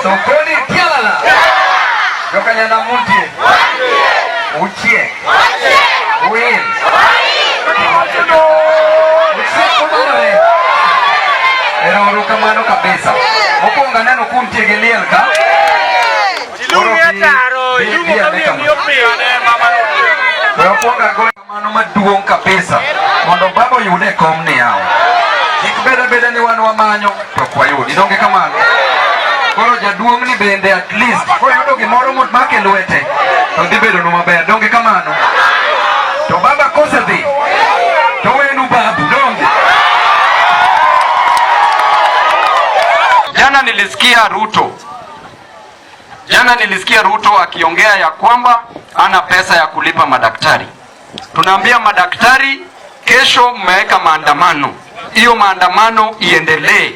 Sokoni tialala. Jokanyana muntie. Uchie. Uil. Uchiek obarore. Ero kamano kabisa. Mokwongo aneno kuntie gi liel ka. Koro bi ane kama. We okwongo ago kamano maduong' kabisa mondo baba oyude e kom ni yawa. Kik bed abeda ni wan wamanyo to ok wayudi. Donge kamano? Koro jaduong' ni bende at least koyudo gimoro momako e lwete to dhi bedonu maber. Donge kamano? To baba kosedhi to wenu babu. Donge? Jana nilisikia Ruto akiongea ya kwamba ana pesa ya kulipa madaktari. Tunaambia madaktari, kesho mmeweka maandamano, hiyo maandamano iendelee,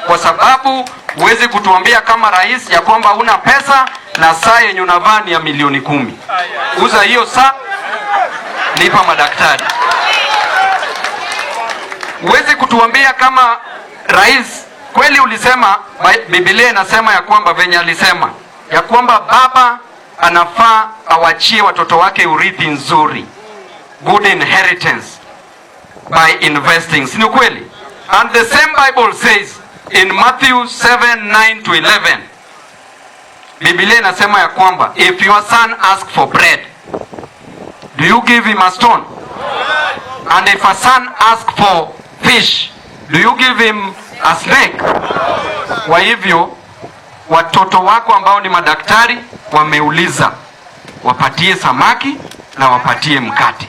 kwa sababu huwezi kutuambia kama rais ya kwamba una pesa na saa yenye unavaa ni ya milioni 10. Uza hiyo saa, lipa madaktari. Huwezi kutuambia kama rais kweli ulisema, Biblia inasema ya kwamba venye alisema ya kwamba baba anafaa awachie watoto wake urithi nzuri, good inheritance by investing, si ni kweli? And the same Bible says in Matthew 7:9 to 11, Biblia inasema ya kwamba if your son ask for bread, do you give him a stone? And if a son ask for fish, do you give him a snake? Kwa hivyo watoto wako ambao ni madaktari wameuliza, wapatie samaki na wapatie mkate,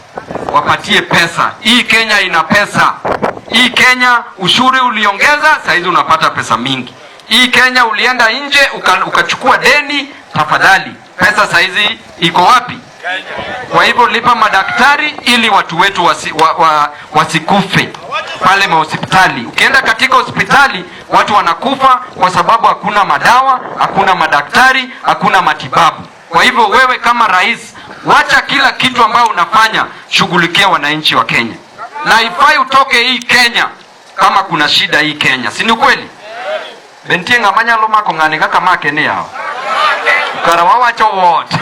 wapatie pesa. Hii Kenya ina pesa. Hii Kenya ushuru uliongeza, saizi unapata pesa mingi. Hii Kenya ulienda nje ukachukua deni, tafadhali pesa saizi iko wapi? Kwa hivyo lipa madaktari ili watu wetu wasikufe pale mahospitali. Ukienda katika hospitali watu wanakufa kwa sababu hakuna madawa, hakuna madaktari, hakuna matibabu. Kwa hivyo wewe kama rais, wacha kila kitu ambayo unafanya, shughulikia wananchi wa Kenya, na ifai utoke hii Kenya kama kuna shida hii Kenya, si ni kweli? Bentie ng'ama nyalo mako ng'ani kaka make ni yawa kara wawacho wote.